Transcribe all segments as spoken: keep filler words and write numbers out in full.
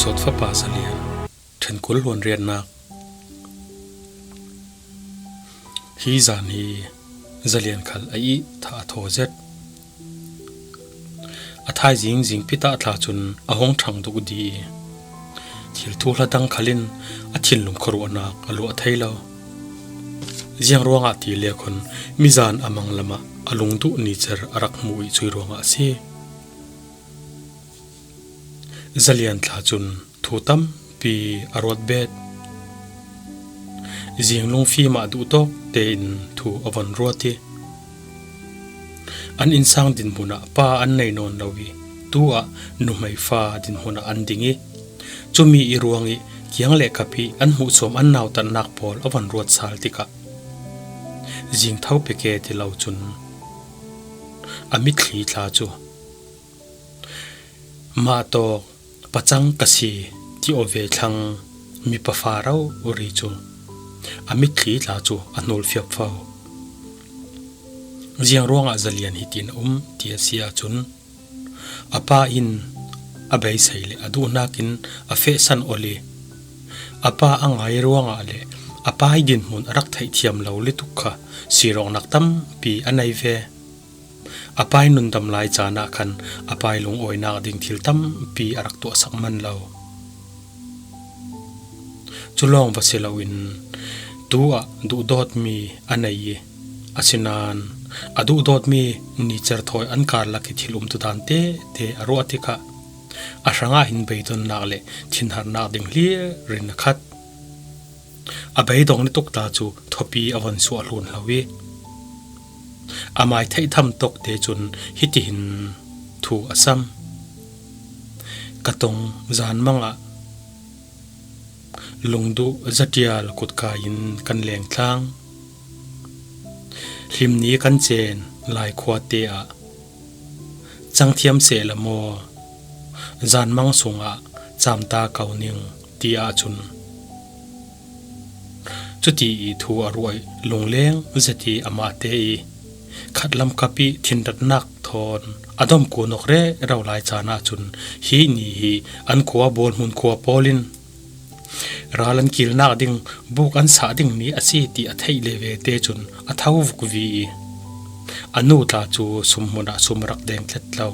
Dawt fapa Zalian, ṭhen kul hluan riatnak. Hi zan hi Zalian khal a ih thah a thaw zet. A thaizing zingpi tah tla cun a hung ṭhang duk di i thil thuhla dang khal in a thinlung khuaruahnak a luah thei lo. Ziang ruangah ti le khun mizan a mang lamah a lungduh ni cer a rak hmu i cui ruangah a si. Zalian tla cun thu tampi a ruat bet. Zinglung fim ah duhtawk tein thu a von ruat i an innsang dinhmun ah pa an nei nawn lo i tu ah nuhmei fa dinhmun ah an ding i cumi i ruang i kiang le kap i an hmuhsuam an nautatnak pawl a von ruat sal tikah zingtho pe ke ti lo cun a mitthli tla cu mah tawk pacang ka si ti aw ve thlang mipa fa rori cu a mitthli tla cu a hnul fiapfo. Ziang ruangah Zalian hitin a um ti a si ahcun a pa in a beisei le a duhnak in a fehsan olh i a pa a ngai ruangah le a pa i dinhmun a rak theihthiam lo lutuk kha sirawknak tampi a nei ve. A pa i nundam lai caan ah khan a pa i lungawinak ding thil tampi a rak tuahsak man lo. Cu lawng va si loin tu ah duhdawtmi a nei i asinain a duhdawtmi ni cer thawi an karlak i thil umtudan tete a ruah tikah a hrangah hin beidonnak le thinharnak ding hlir in a khat. A beidong lutuk tla cu thupi a von suah hlun hlo i a mai theih tham tawk te cun hitihin thu a sam. Ka tong zanmang ah lungduh zatial kutkai in kan lengtlang. Hlimni kan cen lai khua te ah cangthiam sehla maw, zanmang sungah camta ko ning ti ahcun cuti i thu a ruah i lungleng zet i amahte i khatlam kap i thinratnak thawn a dom kuanawk rero lai caan ahcun hi ni hi an khua bawlhmun khua pawl in ral an kilnak ding buk an sah ding ni a si ti a theih le ve te cun a tho vukvi i a nu tla cu sumhmun ah sum a rak deng tlet lo.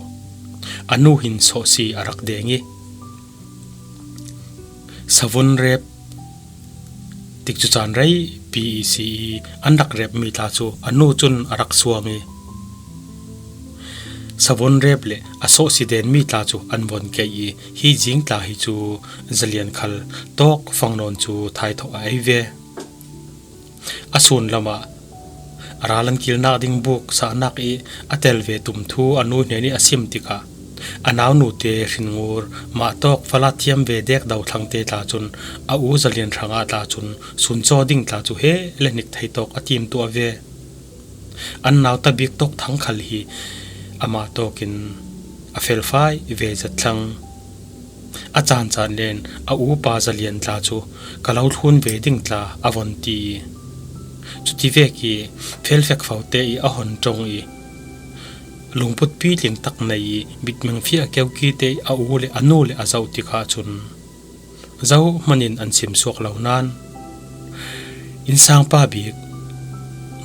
A nu hin sawhsi a rak deng i savun rep tikcu caan reipi i si i an rak repmi tla cu a nu cun a rak suang i savun rep le a sawhsi denmi tla cu an von keih i hi zing tla hi cu Zalian khal tawk fang nawn cu thaithawh a ei ve. A sunlam ah ral an kilnak ding buk sahnak i a tel ve tum thu a nu hnen i a sim tikah a naunu te hrinngur mah tawk falat thiam ve dek do thlang te tla cun a u Zalian hrangah tla cun suncaw ding tla cu he le hnik thei tawk a timtuah ve. An nauta bik tawk thang khal hi amah tawkin a felfai ve zet thlang. A caancaan len a upa Zalian tla cu ka lo thlun ve ding tla a von ti i cuti vek i felfek fo te i a hon ṭong i lungputpi tling tak nei i mitmeng fiah keuki te i a u le a nu le a zoh tikah cun zohman in an sim suak lo nain innsangpa bik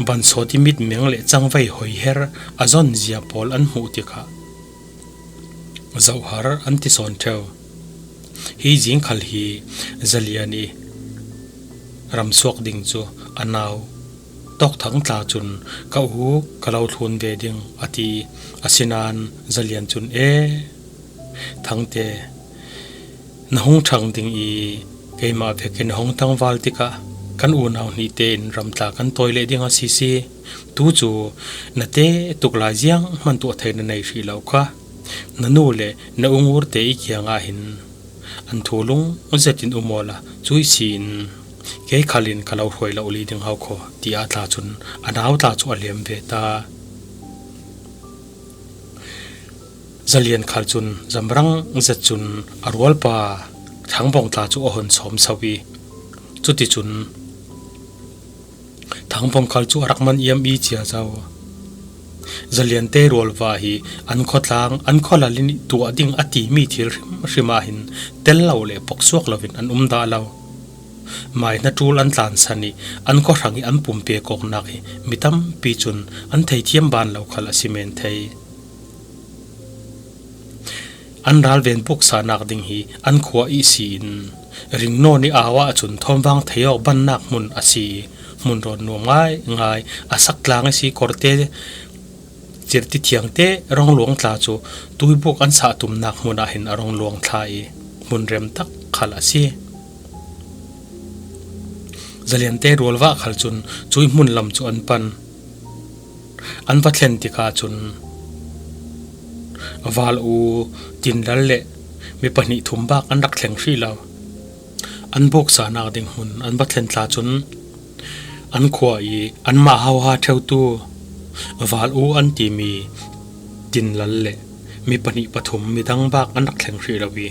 bansawt i mitmeng le cangvei hoiher a zonzia pawl an hmuh tikah zohhar an ti sawn ṭheu. Hi zing khal hi Zalian i ramsuak ding cu a nau tawk thang tla cun ka u ka lo thlun ve ding a ti. Asinain Zalian cun e thangte na hung ṭhang ding i keimah vekin na hung tlangval tikah kan unau hnih tein ramtla kan tawi leh ding a si si. Tu cu na te tuk lai zianghman tuah thei na nei hrih lo kha. Na nu le na ungur te i kiangah hin an thu lung zetin um awla cuih si in kei khal in ka lo hruai lo li ding hau khaw, tiah tla cun a nau tla cu a lem ve ta. Zalian khal cun zamrang zet cun a rualpa Thangbawng tla cu a hon sawm so i cuticun Thangbawng khal cu a rak man iam i cia zo. Zaliante rualva hi an khawtlang, an khawlal in tuah ding a timi thil hrimhrim ah hin tel lo le pawksuak loin an um dah lo. Mai hna ṭul an tlansan i an khawhrang i an pumpe kawknak hi mi tampi cun an theithiam ban lo khal a si men thei. An ralven buksahnak ding hi an khua ihsi in ringnawn i au ahcun thawmvang thei awk bannak hmun a si. Hmun rawn nuam ngaingai, a sak tlang ihsi kawrte cirti thiangte rong luang tla cu tuibuk an sah tumnak hmun ah hin a rong luang thla i hmun rem tak khal a si. Zaliante rualva khal cun cui hmun lam cu an pan. An va thlen tikah cun Val U, Tinlal le mi pahnih thum bak an rak thleng hrih lo. An buksahnak ding hmun an va thlen tla cun an khua i anmah hauha ṭheutu Val U an timi Tinlal le mi pahnih pathum midang bak an rak thleng hrih lo i,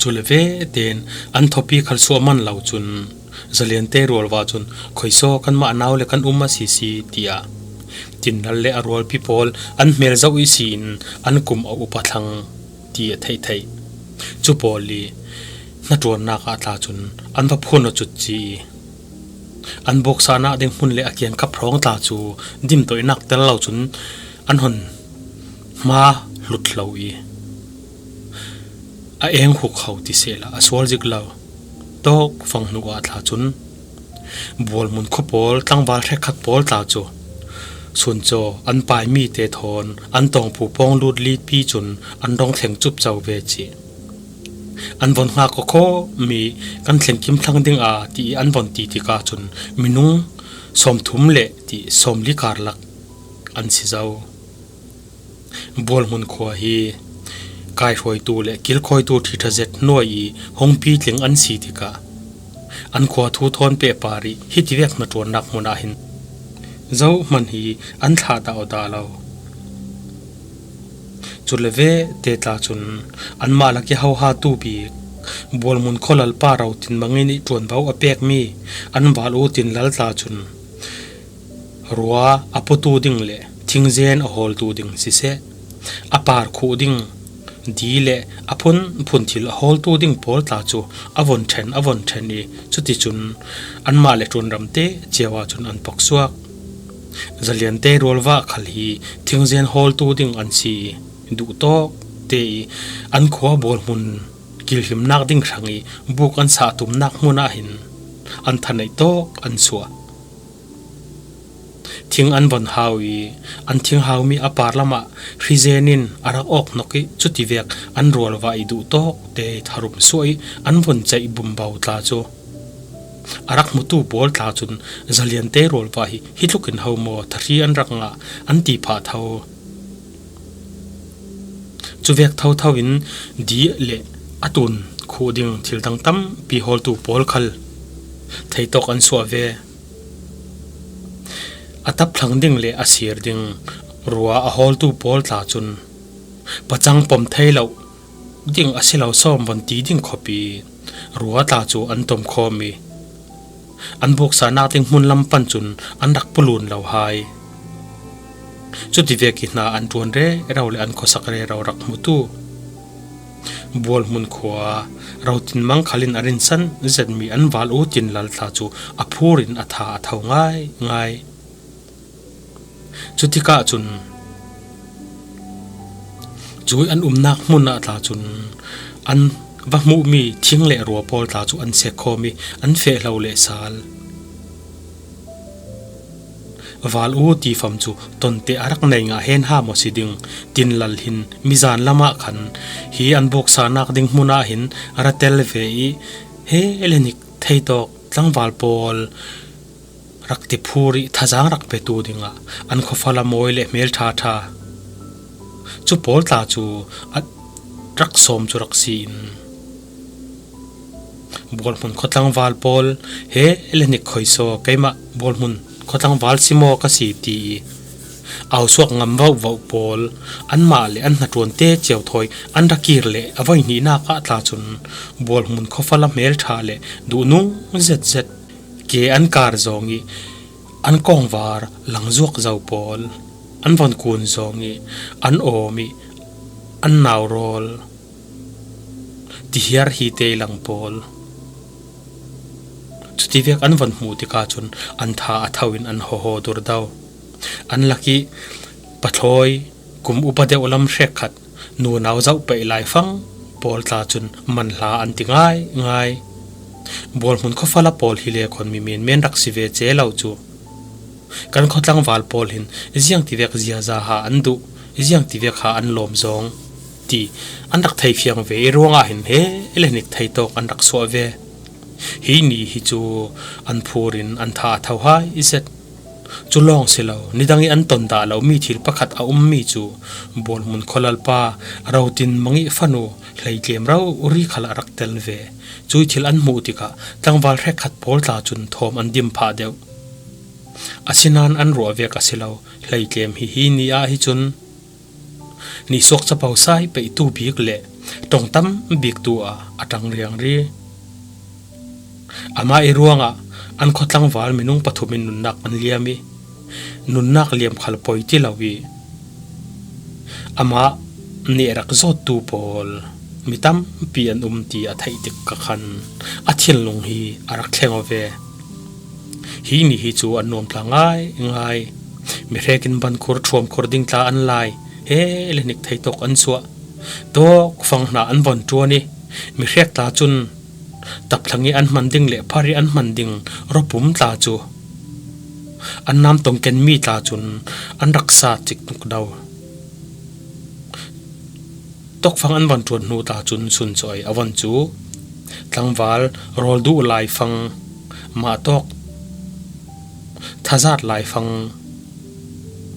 cu le ve tein an thawpi khal suah man lo cun Zaliante rualva cun, "Khuisaw kanmah nau le kan um a si si," tiah Tinlal le a rualpi pawl an hmel zoh ihsi in an kum a upa thlang ti a theih theih. Cu pawl i hnaṭuannak ah tla cun an va phun aw cut ci i an buksahnak ding hmun le a kiangkap hrawng tla cu dimtoihnak tel lo cun an hon hma hlut hlo i a eng huk ho ti sehla a sual zik lo. Tawk fang hnu ah tla cun Bualhmun khua pawl tlangval hrekkhat pawl tla cu suncaw an paimi te thawn an tawngpu pawng lut lipi cun an rong thleng cupco ve cih. An von hngak aw khawh mi kan thlengkim thlang ding a ti i an von ti tikah cun minung sawmthum le ti sawmli karlak an si zo. Bualhmun khua hi kaihruaitu le kilkhawitu ṭhiṭha zet hnuai i hong pitling an si tikah an khua thu thawn pehpar i hitivek hnaṭuannak hmun ah hin zohman hi an thlah dah aw dah lo. Cu le ve te tla cun anmah lak i hohatu bik Bualhmun khualalpa Rotin Mangin i ṭuanvo a pekmi an Val U Tinlal tla cun rua a putu ding le thingzen a hawltu ding siseh, a par khuh ding di le a phun phun thil a hawltu ding pawl tla cu a von ṭhen, a von ṭhen i cuticun anmah le ṭuanram te cio ahcun an poksuak. Zaliante rualva khal hi thingzen hawltu ding an si i duhtawk te i an khua Bualhmun kilhimnak ding hrang i buk an sah tumnak hmun ah hin an thaneih tawk an suah. Thing an von hau i an thing haumi a par lamah hrizen in a rak awk hnok i cutivek an rualva i duhtawk te tharum suah i an von ceih bumbo tla cu a rak hmutu pawl tla cun Zaliante rualva hi hi tlukin ho maw thahri an rak ngah an ti phah tho. Cuvek thotho in di le a tun khuh ding thil dang tampi hawltu pawl khal theitawk an suah ve. A tapthlang ding le a sir ding rua a hawltu pawl tla cun pacang pom thei lo ding a si lo sawm von ti ding khawpi rua tla cu an tom khawm i an buksahnak ding hmun lam pan cun an rak pulun lo hai. Cutivek i hna an ṭuan rero le an khuasak rero rak hmutu Bualhmun khua Rotin Mang khal in a rinsan zetmi an Val U Tinlal tla cu a phur in a tha a tho ngaingai. Cutikah cun cui an umnak hmun ah tla cun an va hmuhmi thing le rua pawl tla cu an sek khawm i an feh hlo le sal. Val U tifam cu tonte a rak nei ngah hen ham aw si ding. Tinlal hin mizan lamah khan hi an buksahnak ding hmun ah hin a ra tel ve i he le hnik theitawk tlangval pawl rak tiphur i thazang rak petu dingah an khuafala mawi le hmelṭha ṭha cu pawl tla cu a rak sawm cu rak si in Bualhmun khuatlangval pawl he le hnik khoi saw keimah Bualhmun khuatlangval si maw ka si ti i ausuak ngam vauhvauh pawl anmah le an hnaṭuante cio thawi an ra kir le a voi hnihnak ah tla cun Bualhmun khuafala hmelṭha le duhnung zetzet ke an kar zawng i An kawngvar lang zuak zo pawl, an von kun zawng ih, an awm ih, an nau rawl tihiar hi tei lang pawl. Cutivek an von hmuh tikah cun an tha a tho in an hawhaw dur do. An lak ih pathlawi kum upa deuh lam hrekkhat nunau zoh peih laifang pawl tla cun manhla an ti ngaingai. Bualhmun khuafala pawl hi le khawn mi menmen rak si ve ce lo cu. Kan khua tlangval pawl hin ziangtivek ziaza ha an duh, ziangtivek ha an lawm zawng ti an rak thei fiang ve ih ruangah hin he le hnik thei tawk an rak suah ve. Hi ni hi cu an phur in an tha a tho hai zet. Cu lawng si lo, nidang ih an ton dah lomi thil pakhat a ummi cu Bualhmun khualalpa Rotin Mang ih fanu Hleitlem rori khal a rak tel ve. Cuih thil an hmuh tikah tlangval hrekkhat pawl tla cun thawm an dim phah deuh. Asinain an ruah vek a si lo, Hleitlem hi hi ni ah hi cun nihsuak capo sai peihtu bik le ṭong tam biktu ah a ṭang riangri. Amah ih ruangah an khua tlangval minung pathum in nunnak an liam ih, nunnak liam khal poi ti lo ih, amah neh rak zawttu pawl mi tampi an um ti a theih tik ka khan a thinlung hi a rak thleng aw ve. Hi ni hi cu an nuam tla ngaingai. Mihrek in bankhur ṭhuamkhur ding tla an lai, he le hnik thei tawk an suah. Tawkfang hna an von ṭuan ih mihrek tla cun taphlang ih an hman ding le phar ih an hman ding rawpum tla cu an nam tongkenmi tla cun an rak sa tiktuk do. Tawkfang an von ṭuan hnu tla cun suncawi a von cu tlangval rawl duh laifang mah tawk thazat laifang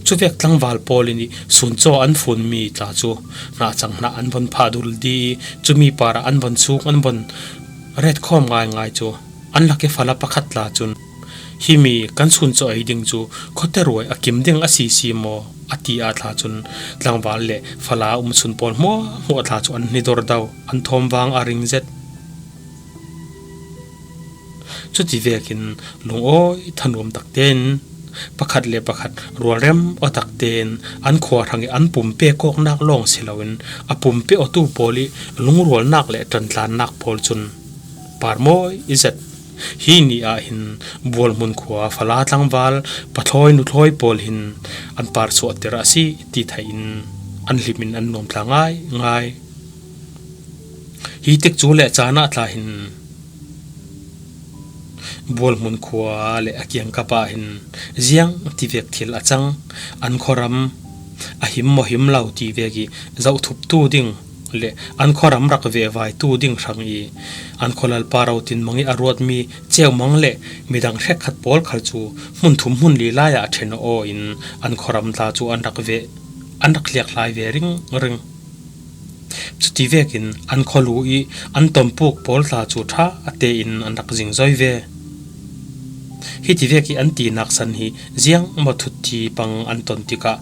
cuvek tlangval pawl in ih suncaw an funmi tla cu hnahcang hnah an von phah dul dih ih cumi parah an von suk an von retkhawm ngaingai cu an lak ih fala pakhat tla cun, "Himi kan suncawi ding cu khuateruai a kim ding a si si maw?" a ti ah tla cun tlangval le fala um sun pawl hmuahhmuah tla cu an hnidor do, an thawmvang a ring zet. Cuti vekin lungawi thanuam tak tein pakhat le pakhat rualrem aw tak tein an khua hrangih an pumpe kawknak lawng si loin a pumpe awtu pawl ih lungrualnak le ṭantlannak pawl cun parmawi i zet. Hi ni ah hin Bualhmun khua fala tlangval pathlawi nuthlawi pawl hin an parsuahter a si ti theih in an hlim in an nuam tla ngaingai. Hi tikcu le caan ah tla hin Bualhmun khua le a kiangkap ah hin ziang tivek thil a cang, an khuaram a him maw him lo ti vek ih zohthuptu ding le an khuaram rak vehvaitu ding hrang ih an khualalpa Rotin Mang ih a ruatmi ceumang le midang hrekkhat pawl khal cu hmun thum hmun li lai ah ṭhen aw in an khuaram tla cu an rak veh, an rak hliakhlai ve ringring. Cuti vekin an khualu ih an tompuk pawl tla cu ṭha tein an rak zingzoi ve. Hiti vek ih an tinak san hi ziangmaw thutthi pang an ton tikah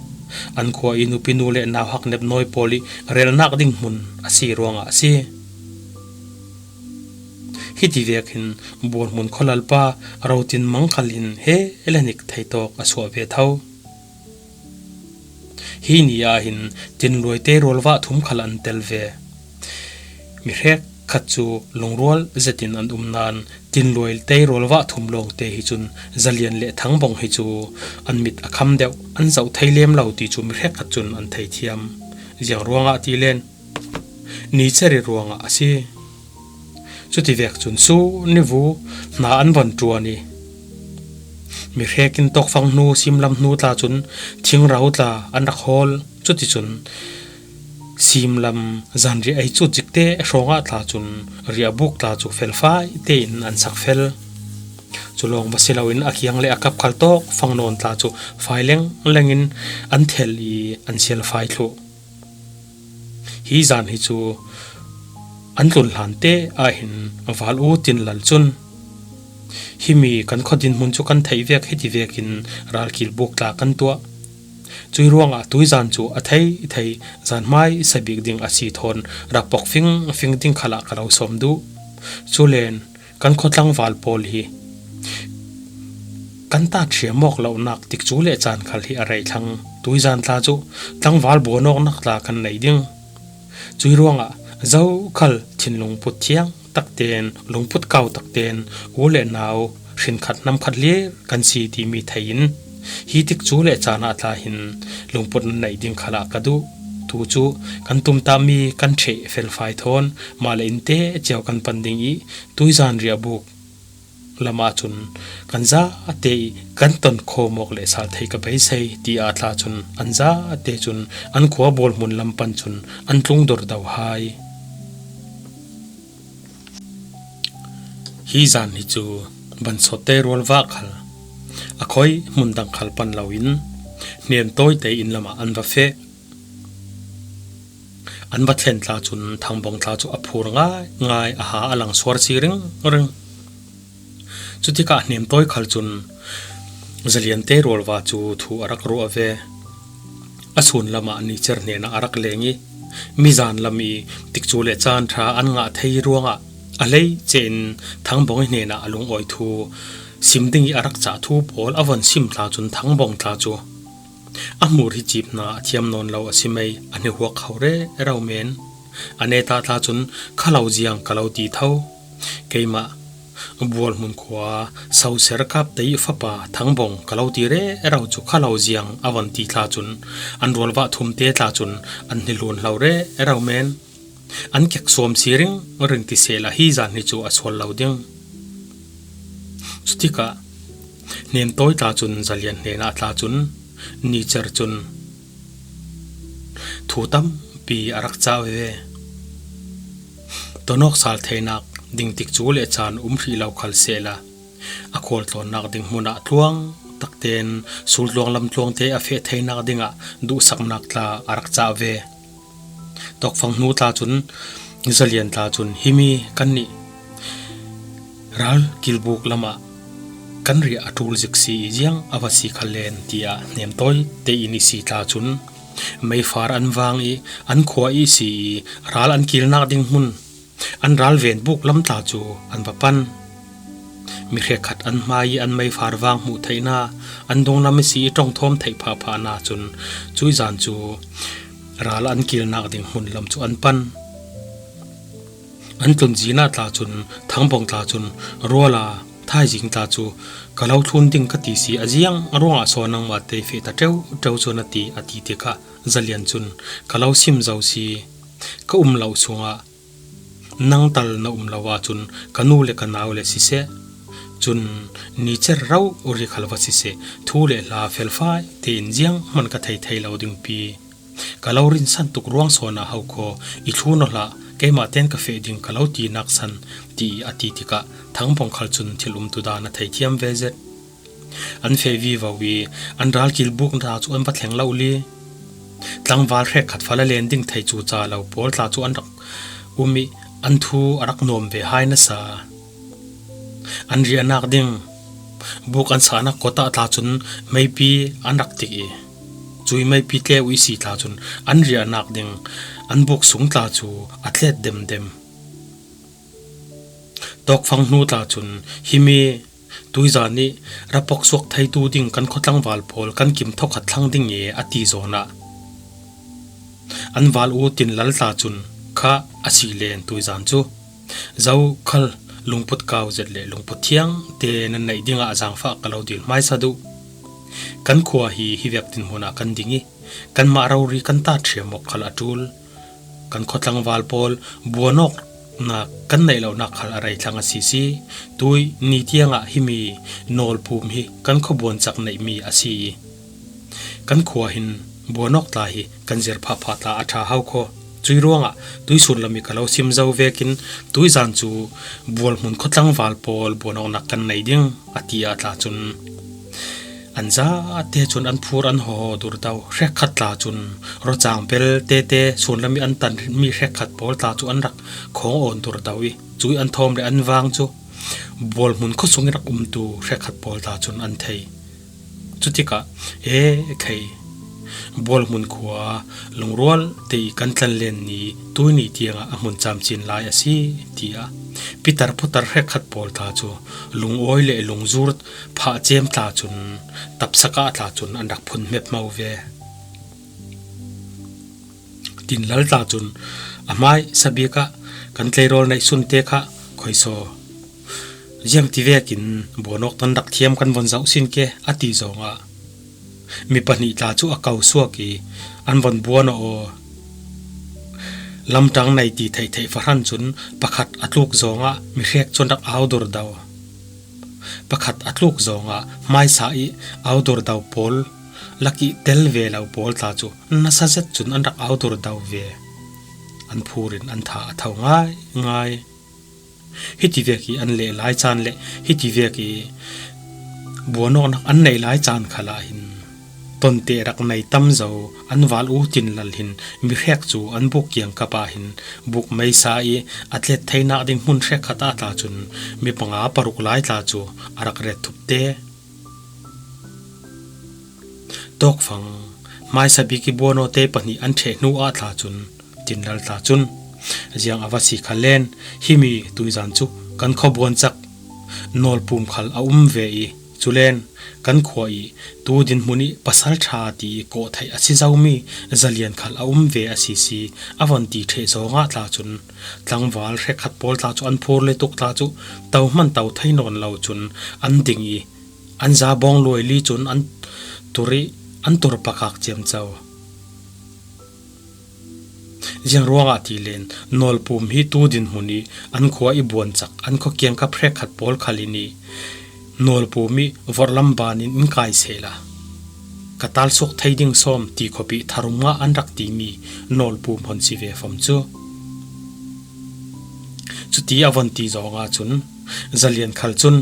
an khua ih nupinu le nauhak nepnawi pawl ih relnak ding hmun a si ruangah a si. Hiti vekin Bualhmun khualalpa Rotin Mang khal hin he le hnik theitawk a suah ve tho. Hi ni ah hin tinluaite rualvah thum khal an tel ve. Mi hrekkhat cu lungrual zetin an um nain tinluaite rualvah thum lawngte hi cun Zalian le Thangbawng hi cu an mit a kham deuh, an zoh thei lem lo ti cu mi hrekkhat cun an thei thiam. Ziang ruangah ti len ni cer ih ruangah a si. Cuti vek cun sun ni vu hna an von ṭuan ih mi hrekin tawkfang hnu, simlam hnu tla cun thingrau tla an rak hawl. Cuticun simlam zanriah ei cut zikte hrawngah tla cun riahbuk tla cu felfai tein an sak fel. Cu lawng va si loin a kiang le a kap khal tawkfang nawn tla cu fai lengleng in an thelh ih an sialfai thluh. Hi zan hi cu an tlun hlan te ah hin val u tin lal cun, "Himi kan khuadin hmun cu kan theih vek, hiti vekin ralkil buk tla kan tuah. Cui ruangah tuizan cu a thei thei zan hmaisa bik ding a si thawn rak pok fingfing ding khalah ka lo sawm duh. Cu len kan khua tlangval pawl hi kan tat hriam awk lohnak tikcu le caan khal hi a rei thlang. Tuizan tla cu tlangval buan awknak tla kan nei ding. Cui ruangah zokhal thinlung put thiang takten, lungput kau takten u le nau hrinkhat hnamkhat hlir kan si timi thei in, hi tikcu le caan ah tla hin lungput an neih ding khalah ka duh. Tu cu kan tumtahmi kan ṭheh felfai thawn mah le in te cio kan pan ding i, tuizan riahbuk lamah cun kan zate i kan ton khawm awk le sal thei ka beisei, tiah tla cun an zate cun an khua bual hmun lam pan cun an tlung dor do hai. Hi zan hi cu Bansawtte rualvah khal a khoi hmun dang khal pan loin Hnem Tawi te inn lamah an va feh. An va thlen tla cun Thangbawng tla cu a phur ngai ngai, a ha a lang suar si ring ring. Cutikah Hnem Tawi khal cun Zalian te rualvah cu thu a rak ruah ve. A sun lamah Nicer hnenah a rak leng i, mizan lam i tikcu le caan ṭha an ngah thei ruangah a hlei cein Thangbawng hnenah a lungawi thu sim ding i a rak cah thu pawl a von sim tla cun Thangbawng tla cu a hmur hi cip hna a thiam nawn lo a si mei, a hnihuak kho rero men. A netah tla cun kha lo ziang ka lo ti tho. Keimah Bual hmun khua soser kap te i fapa Thangbawng ka lo ti rero cu kha lo ziang a von ti tla cun an rualvah thum te tla cun an hnihlun hlo rero men. An kek suam si ring ring ti sehla hi zan hi cu a sual lo ding. Cutikah Hnem Tawi tla cun Zalian hnenah tla cun Nicer cun thu tampi a rak cah ve. Tonawk sal theinak ding tikcu le caan um hrih lo khal sehla, a khualtlawnnak ding hmunah tluang takten sultluang lamtluang te a feh theinak dingah duhsaknak tla a rak cah ve. Tawkfang hnu tla cun Zalian tla cun himi kannih ral kilbuk lamah kan riah a ṭul zik si i ziang a va si kha len, tiah Hnem Tawi te in i si tla cun meifar an vang i an khua i si i ral an kilnak ding hmun an ral ven buk lam tla cu an va pan. Mi hrekkhat an hmai i an meifar vang hmuh theihna, an dunglam i si i ṭongthawm theih phahphahna cun cuizan cu ral an kilnak ding hmun lam cu an pan. An tlunzinah tla cun Thangbawng tla cun ruala thaizing tla cu ka lo thlun ding ka ti si a ziang ruangah saw nangmah te feh ta ṭeuṭeu cun a ti, a ti tikah Zalian cun ka lo sim zo si, ka um lo sungah nang tal na um lo ahcun ka nu le ka nau le siseh, cun Nicer rori khal va siseh, thu le hla felfai tein zianghman ka thei thei lo dingpi. Ka lo rinsan tuk ruang sawn ah ho khaw i thlun aw hlah, keimah tein ka feh ding ka lo tinak san, ti a ti tikah Thangbawng khal cun thil umtu dan a thei thiam ve zet. An feh vivo i an ral kilbuk tla cu an va thleng lo li. Tlangval hrekkhat fala len ding thei cu ca lo pawl tla cu an rak um i an thu a rak nuam ve hai nasa. An riahnak ding buk an sahnak kawt ah tla cun meipi an rak tik i cui meipi tleu i si tla cun an riahnak ding an buk sung tla cu a tlet demdem. Tawkfang hnu tla cun himi tuizan ih rapok suak theitu ding kan khuatlangval pawl kan kim thokhat thlang ding i a ti zawn ah an val u tin lal tla cun kha a si len tuizan cu zokhal lungput kau zet le lungput thiang te nan neih dingah zaangfah ka lo dil hmaisa duh. Kan khua hi hivek dinhmun ah kan ding i kanmah rori kan tat hriam awk khal a ṭul. Kan khuatlangval pawl buan awknak kan neih lonak khal a rei thlang a si si. Tui ni tiangah himi nawlpum hi kan khuabuan cak neihmi a si i kan khua hin buan awk tla hi kan zir phahphah tla a ṭha hau khaw. Cui ruangah tuisun lam i ka lo sim zo vekin tuizan cu bual hmun khuatlangval pawl buan awknak kan nei ding a ti ah tla cun an zate cun an phur an haw dur do. Hrekkhat tla cun rawcang bel tete sunlam i an tan mi hrekkhat pawl tla cu an rak khawng awn dur do i cui an thawm le an vang cu bual hmun khuasung i rak umtu hrekkhat pawl tla cun an thei. Cutikah, e, khei, bual hmun khua lungrual te i kan tlanlen ni tuini tiangah a hmun camcin lai a si, tiah pitar putar hrekkhat pawl tla cu lungawi le lungzur phah cem tla cun, tapsakah tla cun an rak phun hmep mo ve. Tinlal tla cun a hmaisa bik ah kan tleirawl neih sunte kha khoisaw ziang ti vekin buanawk tan rak thiam kan von zoh sin ke a ti zongah mi pahnih tla cu a ko suak i an von buan aw. Lamtang nei ti theihtheih fahran cun pakhat a tluk zongah mi hrek cun rak au dur do. Pakhat a tluk zongah hmaisa i au dur do pawl lak i tel ve lo pawl tla cu nasa zet cun an rak au dur do ve. An phur in an tha a tho ngaingai. Hiti vek i an leh lai caan le hiti vek i buanawknak an neih lai caan khal ah hin tonte rak nei tam zo an val u Tinlal hin mi hrek cu an buk kiangkap ah hin buk meisa i a tlet theinak ding hmun hrekkhat ah tla cun mi panga paruk lai tla cu a rak ret thup te. Tawkfang hmaisa bik i buanawte pahnih an ṭheh hnu ah tla cun Tinlal tla cun, ziang a va si kha len, himi tuizan cu kan khuabuan cak Nawlpum khal a um ve i, cu len kan khua i tu dinhmun i pasalṭha ti i kawh theih a si zomi Zalian khal a um ve a si si a von ti ṭheh zongah tla cun tlangval hrekkhat pawl tla cu an phur le tuk tla cu to hman to thei nawn lo cun an ding i, an za bawng luai li cun an tur i an tur pakak ciamco. Ziang ruangah ti len Nawlpum hi tu dinhmun i an khua i buan cak an khua kiangkap hrekkhat pawl khal in i Nawlpum i vorhlam ban in in kai sehla ka talsuak thei ding sawm ti khuapi tharum ngah an rak timi Nawlpum hon si ve fam cu. Cuti a von ti zongah cun Zalian khal cun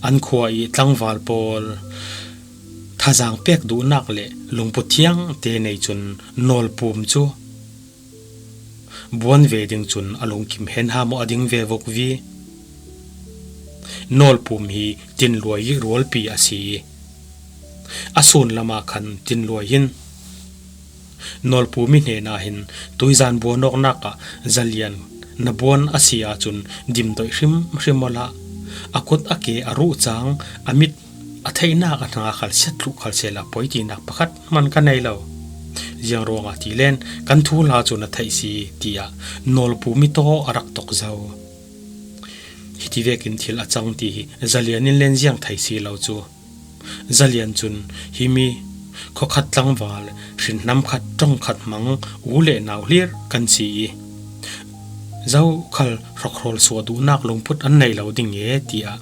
an khua i tlangval pawl thazang pek duhnak le lungput thiang te nei cun Nawlpum cu buan ve ding cun a lungkim hen ha maw a ding ve vok vi. Nawlpum hi Tinluai i rualpi a si i a sun lamah khan Tinluai hin Nawlpum i hnenah hin tuizan buanawknak ah Zalian na buan a si ahcun dimdoih hrimhrim awla a kut a ke a ruh cang a mit a theihnak a hna khal siat thluh khal sehla poi tinak pakhat hman ka nei lo. Ziang ruangah ti len kan thu hla cu na theih si tiah Nawlpum i taw a rak tok zo. Hiti vekin thil a cang ti hi Zalian in len ziang thei si lo cu. Zalian cun himi khuakhat tlangval hrinhnam khat ṭong khat hmang u le nau hlir kan si i zokhal hrokhrawl suah duhnak lungput an nei lo ding e tiah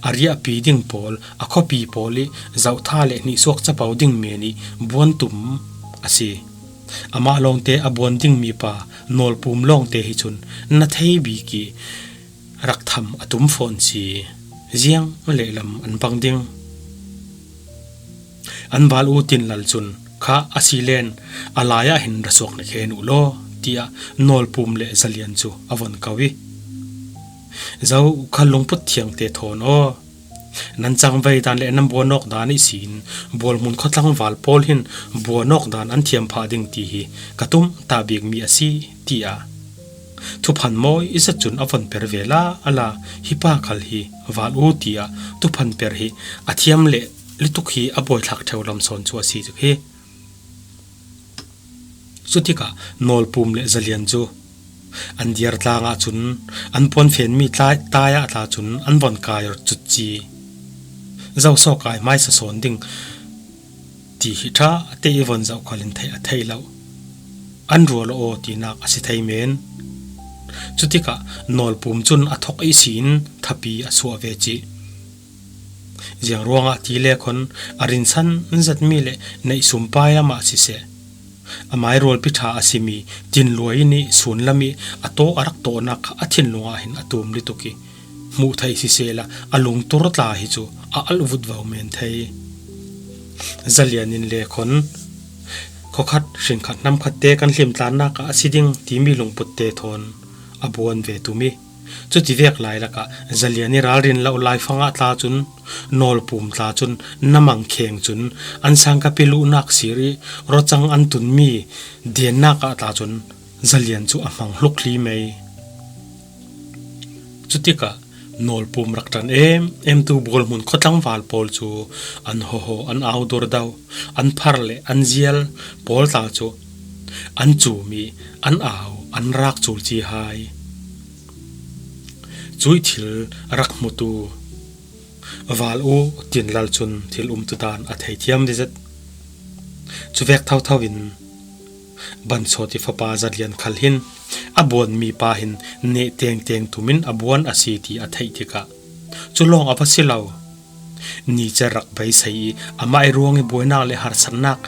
a riahpi ding pawl a khuapi pawl i zohtha le hnihsuak capo ding men i buan tum a si. Amah lawngte a buan dingmi pa Nawlpum lawngte hi cun na thei bik i rak tham a tum fawn si. Ziang lehlam an bang ding. An val u Tinlal cun kha a si len a lai ah hin ra suak na khen uh law tiah Nawlpum le Zalian cu a von ko i zokhal lungput thiangte thawn aw. Nan cangvei dan le nan buanawk dan ihsin bualhmun khuatlangval pawl hin buanawk dan an thiam phah ding ti hi ka tumtah bikmi a si, tiah thuphan mawi i zat cun a von per ve la a la, hi pa khal hi val u tiah thuphan per hi a thiam le lutuk hi a buaithlak ṭheu lam sawn cu a si tuk hi. Cutikah Nawlpum le Zalian cu an diar tlang ahcun an puanfenmi tlai, tai ah tla cun an von kai cut ci. Zoso kai hmaisa sawn ding ti hi ṭha te i von zoh khal in theih a theih lo. An rual aw tinak a si thei men. Cutikah Nawlpum cun a thok ihsin thapi a suah ve cih. Ziang ruangah ti le khon a rinsan zetmi le neih sumpai lamah siseh, amai rualpi ṭha a simi Tinluai nih sunlam i a taw a rak tawhnak kha a thinlung ah hin a tum lutuk i hmuh theih sisehla a lungtur tla hi cu a alh vut vo men thei. Zalian in le khon khuakhat hringkhat hnamkhat te kan hlimtlannak ah a si ding timi lungput te thawn a buan ve tum i, cuti vek lai lakah Zalian i ralrin loh laifang ah tla cun Nawlpum tla cun na mang kheng cun an sangkapi luhnak sir i rawcang an tunmi dennak ah tla cun Zalian cu a hmang hluk hli mei. Cutikah nawlpum rak ṭan em emtu bualhmun khawtlangval pawl cu an hawhaw, an au dordau, an phar le an zial pawl tla cu an cum i an au, an rak cul ci hai. Cuih thil rak hmutu Val U Tin Lal cun thil umtu dan a thei thiam zet. Cuvek thotho in Bansawt i fapa Zalian khal hin a buanmi pa hin neh tengteng tum in a buan a si ti a theih tikah cu lawng a va si lo. Nicer rak beisei i amah i ruang i buainak le harsatnak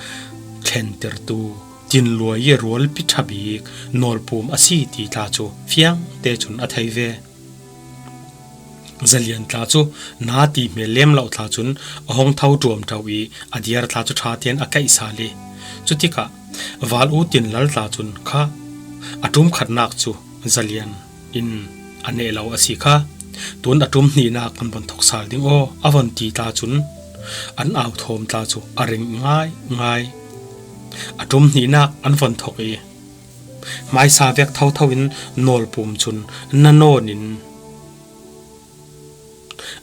thlentertu tinluai i rualpi ṭha bik nawlpum a si ti tla cu fiangte cun a thei ve. Zalian tla cu na ti hmel lem lo tla cun a hong tho ṭuamṭo i a diar tla cu ṭha tein a kaih sal i cutikah Val U Tin Lal tla cun kha a ṭum khatnak cu Zalian in a neh lo a si kha. Tun a ṭum hnihnak an von thok sal ding aw a von ti tla cun an au thawm tla cu a ring ngaingai. A ṭum hnihnak an von thok i hmaisa vek thotho in nawlpum cun na nawn in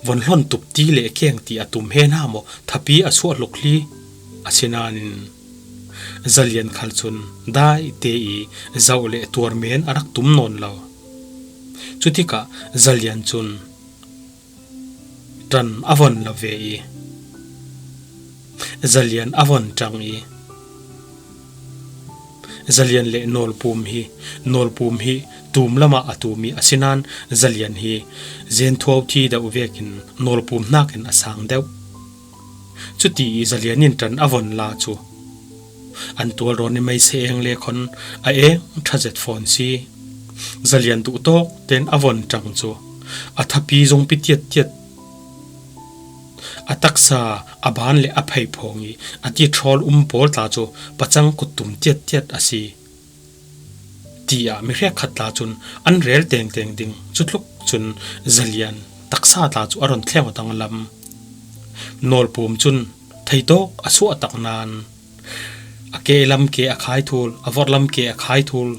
von hlon tup ti le keng ti a tum he hna maw, thapi a suah hluk hli a si nain Zalian khal cun dai te i zoh le tuar men a rak tum nawn lo. Cutikah Zalian cun ṭan a von lo ve i Zalian a von ṭang i Zalian le nawlpum hi, nawlpum hi tum lamah a tum i a si nain Zalian hi zenthuau thi deuh vekin nawlpum hnakin a sang deuh. Cuti i Zalian in ṭan a von la cu an tualrawn i meisa eng le khon a eng ṭha zet fawn si. Zalian duhtawk tein a von ṭang cu a thapi zungpi tiattiat, a taksa, a ban le a pheiphawng i a ti ṭhawl um pawl tla cu pacang kuttum tiattiat a si. Tiah mi hrekkhat tla cun an rel tengteng ding. Cutluk cun Zalian taksa tla cu a ron thleng danglam. Nawlpum cun theitawk a suah tak nain a ke lam ke a khai thul, a vorh lam ke a khai thul.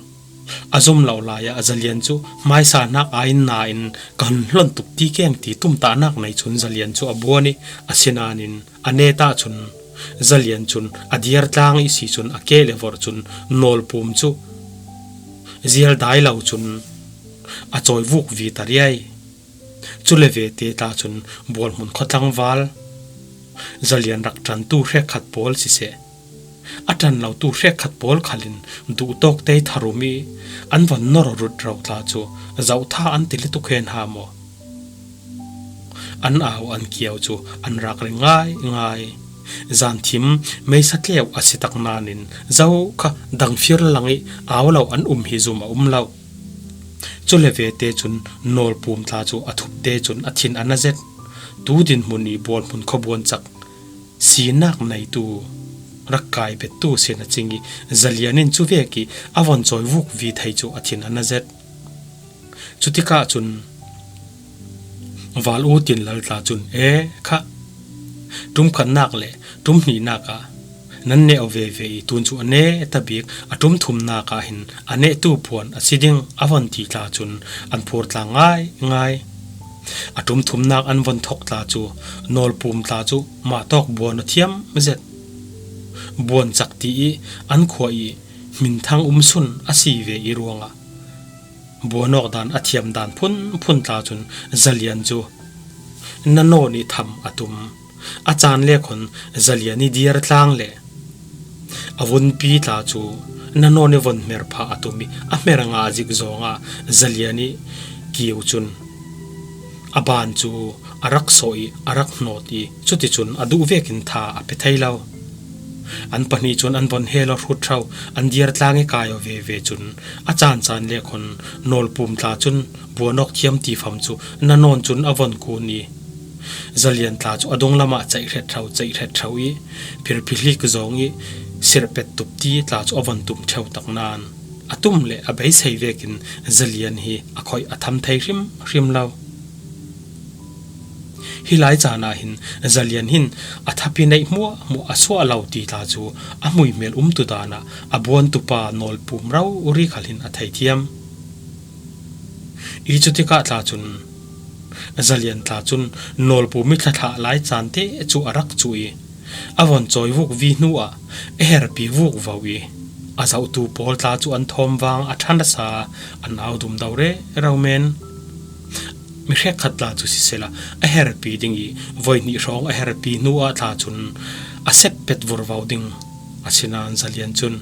A zum lo lai ah Zalian cu hmaisa hnak ai nain kan hlon tuk ti keng ti tumtahnak nei cun Zalian cu a buan i a si nain a net ahcun Zalian cun a diar tlang i si cun a ke le vorh cun nawlpum cu zial dai lo cun a cawi vuk vi ta riai. Cu le ve te tla cun bualhmun khawtlangval Zalian rak ṭantu hrekkhat pawl siseh, a ṭan lotu hrekkhat pawl khal in duhtawk tei tharum i an von nor rut ro tla cu zohtha an ti lutuk he hna maw? An au an kiau cu an rak ring ngaingai. Zanthim meisa tleu a si tak nain zo kha dang fir lang i au lo an um hi zum a um lo. Cu le ve te cun nawlpum tla cu a thup te cun a thin a na zet. Tu dinhmun i bualhmun khuabuan cak sinak neitu rak kai bettu sin a cing i Zalian in cu vek i a von cawi vuk vi thei cu a thin a na zet. Cutikah cun Val U Tin Lal tla cun, e kha, ṭum khatnak le ṭum hnihnak ah nan neh aw veve i tun cu a nehta bik a ṭum thumnak ah hin a nehtu puan a si ding a von ti tla cun an phur tlang ngaingai. A ṭum thumnak an von thok tla cu nawlpum tla cu mah tawk buan a thiam zet. Buan cak ti i an khua i hminthang um sun a si ve i ruangah buan awk dan a thiam dan phunphun tla cun Zalian cu na nawn i tham a tum. A caan le khon Zalian i diar tlang le a vunpi tla cu na nawn i von hmer pha a tum i a hmer nga zik zawngah Zalian i kiu cun a ban cu a rak sawh i a rak hnawt i cuticun a duh vekin tha a pe thei lo. An pahnih cun an von hel aw hrut ṭhau, an diar tlang i kai aw veve cun a caancaan le khon nawlpum tla cun buan awk thiam ti fam cu na nawn cun a von kun i Zalian tla cu a dunglam ah ceih hret ṭhau, ceih hret ṭhau i phirphihlik zawng i sirhpet tup ti tla cu a von tum ṭheu tak nain a tum le a beisei vekin Zalian hi a khoih a tham thei hrimhrim lo. Hi lai caan ah hin Zalian hin a thapi neih hmuahhmuah a suah lo ti tla cu a hmuihmel umtu dan ah a buantu pa nawlpum rori khal hin a thei thiam. I cutikah tla cun Zalian tla cun Nawlpum i thla thlah lai caan te cu a rak cuh i a von cawi vuk vi hnu ah a herpi vuk vo i a zohtu pawl tla cu an thawm vang a ṭha nasa, an au dum do rero men. Mi hrekkhat tla cu sisehla a herpi ding i voihnih hrawng a herpi hnu ah tla cun a sep pet vurvo ding. Asinain Zalian cun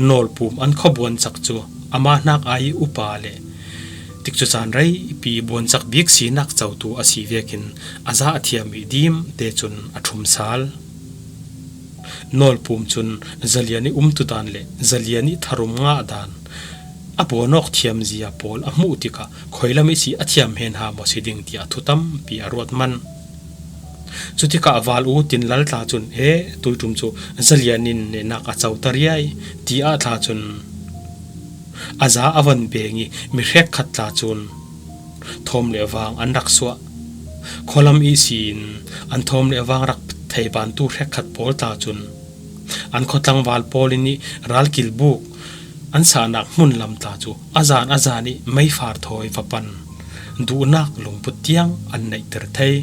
Nawlpum an khuabuan cak cu amah hnak ai upa le tikcu caan reipi buancak bik sinak cotu a si vekin a za a thiam i dim te cun a ṭhum sal. Nawlpum cun Zalian i umtu dan le Zalian i tharum ngah dan a buanawk thiamzia pawl a hmuh tikah khuilam i si a thiam hen ha maw si ding tiah thu tampi a ruat man. Cutikah Val U Tin Lal tla cun, "E, tuiṭum cu Zalian in nenak a coter ia i," tiah tla cun a za a van beng i mi hrekkhat tla cun thawm le vang an rak suah. Khualam ihsin an thawm le vang rak thei bantu hrekkhat pawl tla cun an khua tlangval pawl in i ralkil buk an sahnak hmun lam tla cu a zan a zan i meifar thawi va pan, duhnak lungput tiang an neihter thei.